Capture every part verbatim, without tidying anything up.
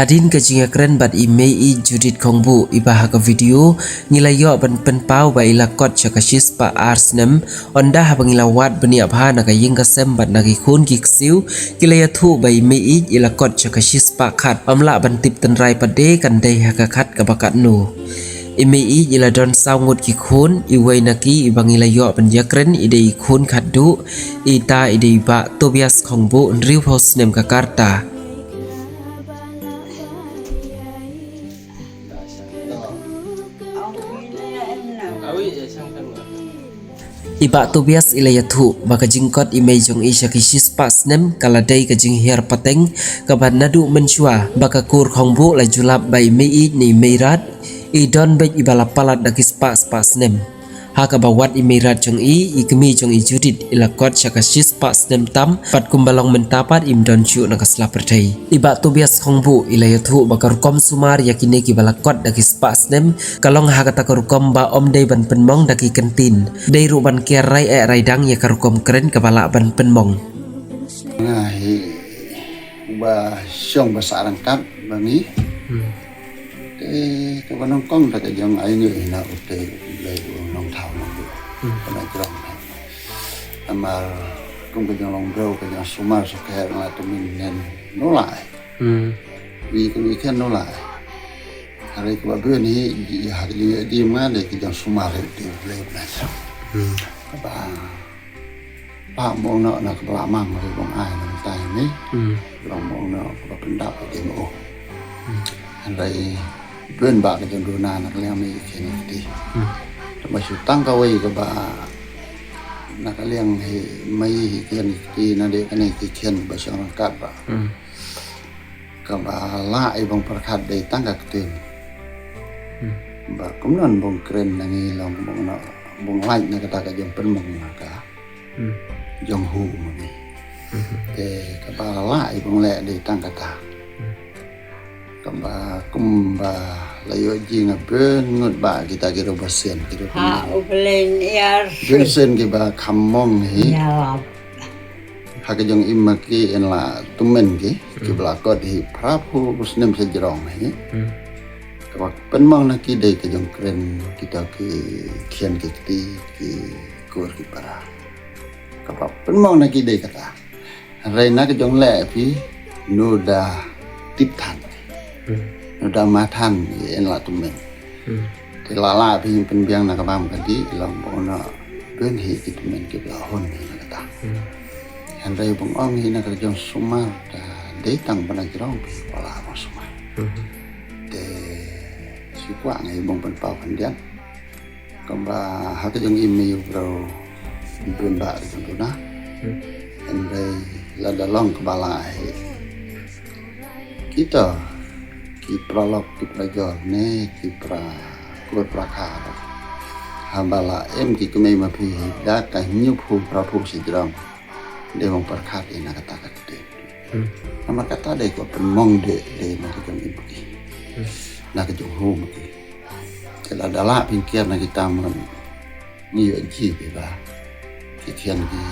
Hadien ka jingïakren bad i mei i Judith Khongbuh iba ha ka video ngi la ïoh ban pynpaw ba i la kot sha ka shispah ar snem, ynda haba ngi la wad bniah bha na ka ïing ka sem bad na ki khun ki ksiew, ki la ïathuh ba i mei i i la kot sha ka shispah khat, ym lah ban tip tynrai pat de kan dei ha ka khat kaba katno. I mei i i la don saw ngut ki khun, iwei na ki iba ngi la ïoh ban ïakren i dei i khun khatduh, ita i dei i Bah Tobias Khongbuh, hynriewphew snem ka rta. I Bah Tobias i la ïathuh ba ka jingkot i mei jong i sha ki shispah snem ka la dei ka jinghiar pateng, kaba naduh mynshuwa ba ka kur Khongbuh la ju lap ba i mei i ne i mei rat i don beit iba la palat da ki spah spah snem. Ha kaba wad i mei rat jong i, i kmie jong i Judith i la kot sha ka shispah snem tam, bad kumba long mynta pat im don shuh na ka sla pyrthei. I Bah Tobias Khongbuh i la ïathuh ba ka rukom sumar ïa kine kiba la kot da ki spah snem ka long ha kata ka rukom ba ym dei ban pynmong da ki kyntien, dei ruh ban kiar rai eh rai dang ïa ka rukom kren kaba lah ban pynmong. Nga hi uba shong ba sah ryngkat ba ngi. Hmm. Te kaba nyngkong da ka jong ai ngi hi na u te u Blei u nongthaw na u. Hmm. Ka na jrong na. Namar kum ka jong long bro ka jong sumar sukher na tu min nen nula ai. Hmm. Wi ka wi ken nula ai. Hari kaba bun hi ha ka jong di ma de ka jong sumar hi u te u Blei u na jrong. Hmm. Kaba Ba mong no na ka bla mang ri bong ai na tai ni. Hmm. Bla mong no ka pyndap di mo. Hmm. Hynrei bun ba ka jong duna na ka liang ni kini ti. Hmm. Ba shu tang ka wei ka ba na ka liang hi mai hi kini ti na de kini ti kien ba shang rangkat ba. Hmm. Ka ba la i bong perkhat dei tang ka ktin. Hmm. Ba kumnon bong kren na ngi long bong no bong lait na kata ka jong pynmong na ka. Hmm. Jong hu mami. Hmm. Te kaba la i bong leh dei tang kata. Hmm. Kaba kumba la ïoh jing a bun ngut ba kita ki ro ba sien ki ro. Ha, u blen yar. Bun sien ki ba kham mong hi. Ya. Ha ka jong im ma ki en la tumen ki, ki bla kot hi phra phu snem se jrong hi. Hmm. Kaba pynmong na ki dei ka jong kren kita ki khian ki kti ki kur ki para. Kaba pynmong na ki dei kata. Hynrei na ka jong leh phi nu da tip than. Hmm. Nu da ma than en la tumen. Hmm. Te la la phi pynbiang na ka bam ka di long bong na bun hi ki tumen ki bla hon hi na kata. Hmm. Hynrei bong ong hi na ka jong sumar da dei tang ba na jrong phi ba la bong sumar. Hmm. Te shu kwah ngai bong pynpaw khyndiat. Kaba ha ka jong i mei u bro bun ba ka jong duna. Hmm. Hynrei lada long kaba la hi. Kita ki pralok ki prajor ne ki pra kur prakha. Haba la em ki kmei ma phi da ka hynñiew phu phra phu shi jrong. De mong perkhat ina kata ka kti. Hmm. Namar kata dei ko pynmong de, dei na ka jong i ma ki. Hmm. Na ka jong hu ma ki. Te lada la pynkiar na kita mon. Ngi ïoh ji phi ba. Ki khian ki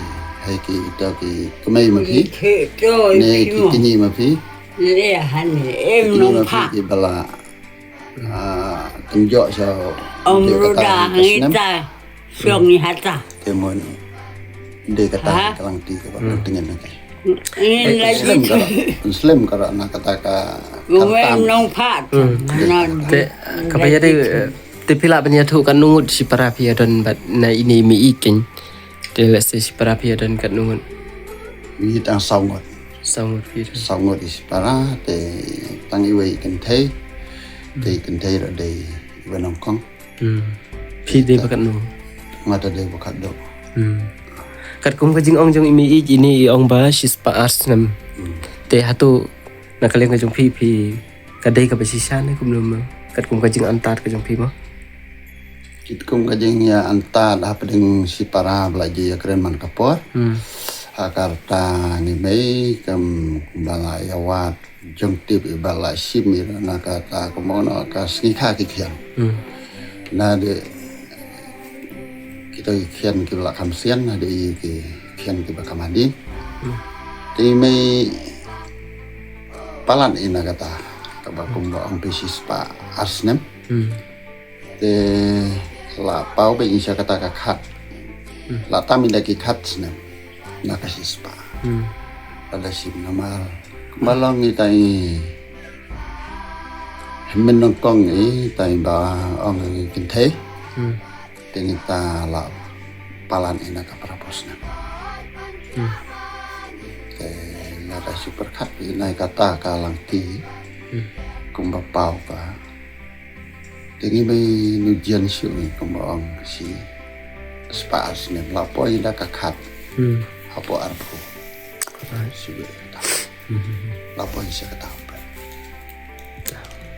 hai ki ito ki kmei ma phi. Ki to ne ki mo. Kini ma phi. Le han em nong pha. Ki bala. Ah, tynjoh sha. Om ruda ngita. Shong ni hata. Te mon. De kata ka lang ti ka ba tyngen na ki. Slem ka ra na kata ka. Em nong pha. Te ka ba ya de. Te phi lah ban ïathuh katno ngut shipara phi ïadon bad na ine i mei i keiñ. Te lehse shipara phi ïadon katno ngut. Ngi tang saw ngut. Saw ngut phi ïadon. Saw ngut i shipara te tang iwei i kynthei. Te i kynthei ruh dei iwei nongkong. Hmm. Phi dei ba katno. Nga ta dei ba katno. Hmm. Katkum ka jingong jong i mei i ine i ong ba shispah ar snem. Hmm. Te hato na ka liang ka jong phi phi Ka dei kaba shisha ne kumno mo? Katkum ka jingantar ka jong phi mo? Katkum ka jingïaantar hapdeng shipara ba la ju ïakren man ka por. Hmm. Ha ka rta ngi mei kam ba la ïawad jong tip i ba la shim i na kata kumno ka sngi kha ki khian. Hmm. Na de kita ki khian ki ba la kham sian na de ki khian ki ba kham hadien. Hmm. Te mei palat i na kata Ba kumba ong phi shispah ar snem. Hmm. Te la paw beit ngi sha kata ka khat. Hmm. La tam ïa ki khat snem. Na ka shispah. Hmm. Lada shim namar kumba long ita i hynmen nyngkong ita i ba ong i kynthei. Hmm. Te ngi ta la palat ïa na ka para phew snem. Hmm. Te lada shu pyrkhat ïa na kata ka lynti. Hmm. Kumba paw ka. Te ngi mei nu jian shu ngi kumba ong shi spah ar snem la poi ïa na ka khat. Hmm. Hapoh arphew. Right. Shu ngi. Hmm. La poi sha kata.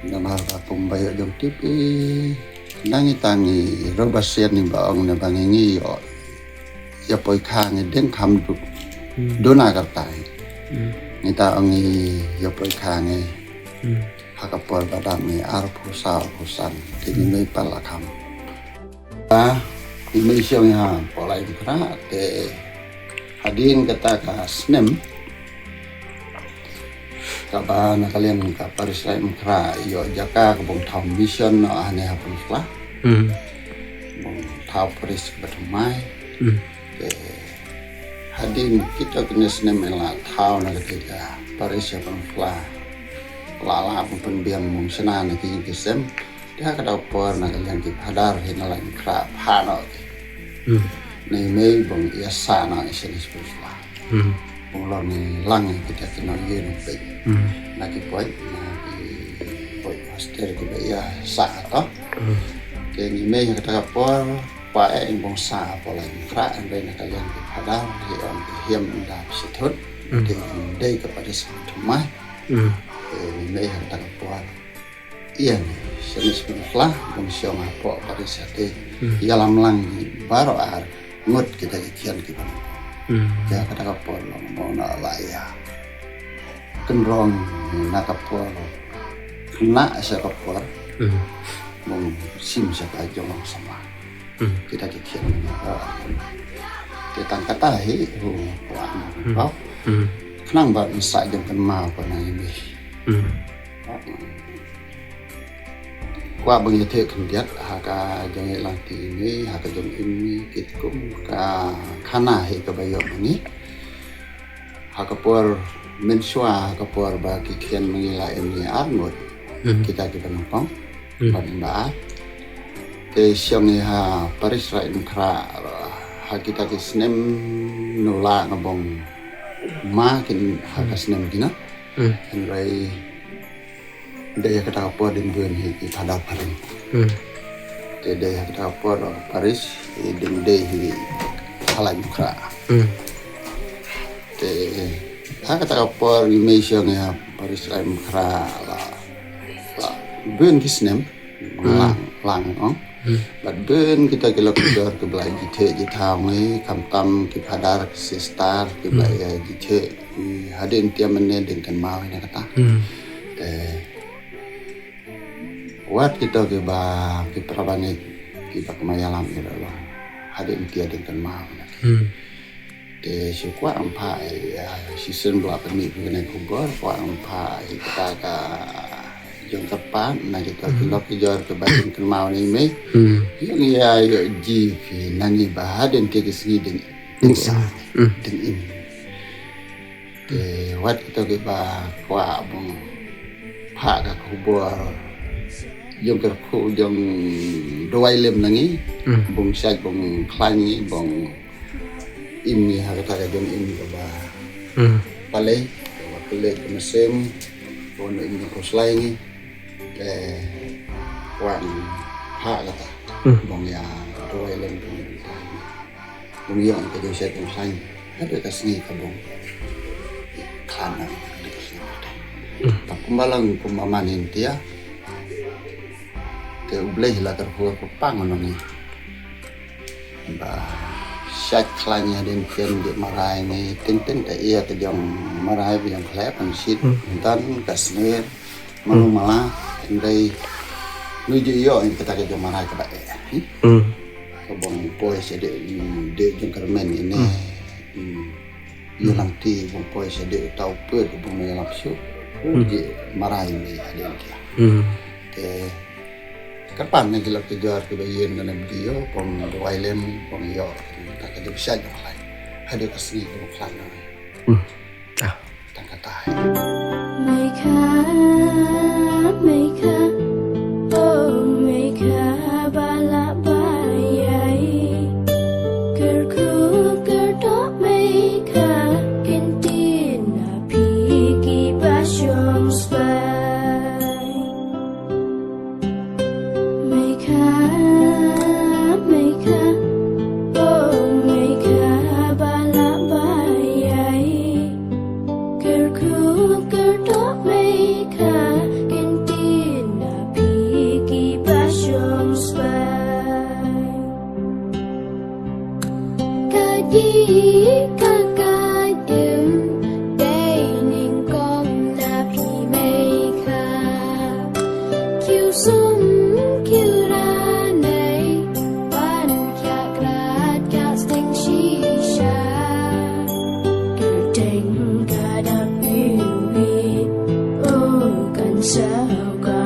Namar ba kumba ïoh jong tip i nang i tang i roba sian i ba ong ne ba ngi ngi ïoh ïa poi kha ngi deng kham du. Hmm. Duna karta i. Hmm. Ngi ta ong i ïa poi kha ngi. Hmm. Ha ka por ba dang ngi arphew saw arphew san te ngi mei pat la kham. Ba ngi mei shong ha Pawlai Mkhra te hadien kata ka snem. Kaba na ka liang ka parish Laitumkhrah ïoh jaka ka bong thaw mission noh hane ha Pynursla. Hmm. Bong thaw parish kaba thymmai. Hmm. Te hadien kito kine snem la thaw na kata ka parish ha Pynursla. La la bong pynbiang bong shna na ki ki sem. Te ha kata ka por na ka liang ki phadar hi na Laitumkhrah phah noh ki. Hmm. Nei mei bong ïa sah noh i sha ni sha Pynursla. Hmm. Bong long ni lang kita ki nongïalam peit. Hmm. Na ki poi, na ki poi hostel kiba ïa sah to. Hmm. Te ngi mei ha kata ka por, pa eh bong sah ha Pawlai Mkhra, hynrei na ka liang ki phadar hi ong ki hiam da phi shu thut. Hmm. Te dei ka parish thymmai. Hmm. Te ngi mei ha kata ka por. Ïa ni, sha ni sha Pynursla, bong shong hapoh parish te. Hmm. Ïalam lang baroh ar ngut kita ki khian kiba. Hmm. Ïa kata ka por long mo na la ïa. Kynrong na ka por. Kena sha ka por. Hmm. Bong shim sha ka jong sama. Hmm. Kita ki khian ni. Te tang kata hi, hu, wa, hmm, wa. Hmm. Khnang ba ngi sah jong kynmaw ko na ngi. Hmm. Kwah ba ngi theh khyndiat ha ka jong i lynti ni, ha ka jong i ni, kitkum ka khana hi kaba ïoh ma ngi. Ha ka por mynshuwa, ha ka por ba ki khian ma ngi la im ngi ar ngut. Hmm. Kita kiba nyngkong. Hmm. Bad ba ar. Te shong i ha parish Laitumkhrah ha kita ki snem nula nga bong ma kin ha ka snem kina. Hmm. Hynrei dei ha kata ka por dang bun hi ki phadar phareng. Hmm. Te dei ha kata ka por parish dang dei hi ha Laitumkhrah. Hmm. Te ha kata ka por ngi mei shong ïa parish Laitumkhrah la, la bun ki snem. Hmm. Lang, lang ong. Hmm. Bad bun kita ki lok ki jor kiba la jitheh jithaw ngi, khamtam ki phadar ki sister kiba, hmm, ïa jitheh. Hadien tiam mynne dang kynmaw ïa kata. Hmm. Te wat kito kiba ki para bangeit kiba kynmaw ïalam ïa la long. Hadien tiam dang kynmaw ïa kata. Hmm. Te shu kwah ym phah ïa shisien ba la pynmih phi kane khubor, kwah ym phah ïa kata ka jong kyrpad na kito ki lok ki jor kiba dang kynmaw ne mei. Hmm. Ïoh ïa ïoh ji phi nangne ba hadien te ki sngi dang, dang im. Sa, hmm, dang im. Te wat kito kiba kwah bong phah ka khubor jong kyrkhu jong duwai lem na ngi. Hmm. Bong shait bong khlaiñ ngi bong im ngi ha kata ka jong im kaba, hmm, palei, kaba kylliej ka mynsiem, bong im ngi khuslai ngi. Te kwah phah kata. Hmm. Bong ïa duwai lem bong. Bong ïoh ka jingshait jingkhlaiñ. Haduh ka sngi ka bong khlad na ka sngi ka. Hmm. Ba kumba long kumba man in tia. Te U Blei la kyrkhu kyrpang ngi. Ba shait khlaiñ hadien kem jong marai ngi teng teng ta ïa ka jong marai ba jong khlep ban shit. Hmm. Ntan ka sner. Mano, hmm, mala, hynrei ngi ju ïoh ïa kata ka jong marai kaba eh. Hmm? Hmm. Ka bong poi sha dei, dei jong kyrmen ine. Hmm. Hmm. Ïa, hmm, lynti bong poi sha dei uta u pud bong ïalap shuh. Hmm. Ki marai mi hadien ki. Hmm. Te kyrpad na ki lok ki jor kiba ïeng na video pong wai lem pong ïoh ka ka jingshai jong lai. Hadien ka sngi ka klan na. Hmm. Ah. Tang kata. Mei kha, mei kha, oh mei kha ba la ba ïai. Kyrkhu kyrdoh mei kha, kin tin na phi kiba shong spah. Mei kha, mei kha, oh mei kha ba la ba ïai. Kyrkhu kyrdoh mei kha, kin tin na phi kiba shong spah. Ka dei ka ka im dei nyngkong na phi mei kha. Kiew sum kiew ranei wan kyak rat kyak sting shisha. Kyrteng ka da piwi o kan saw ka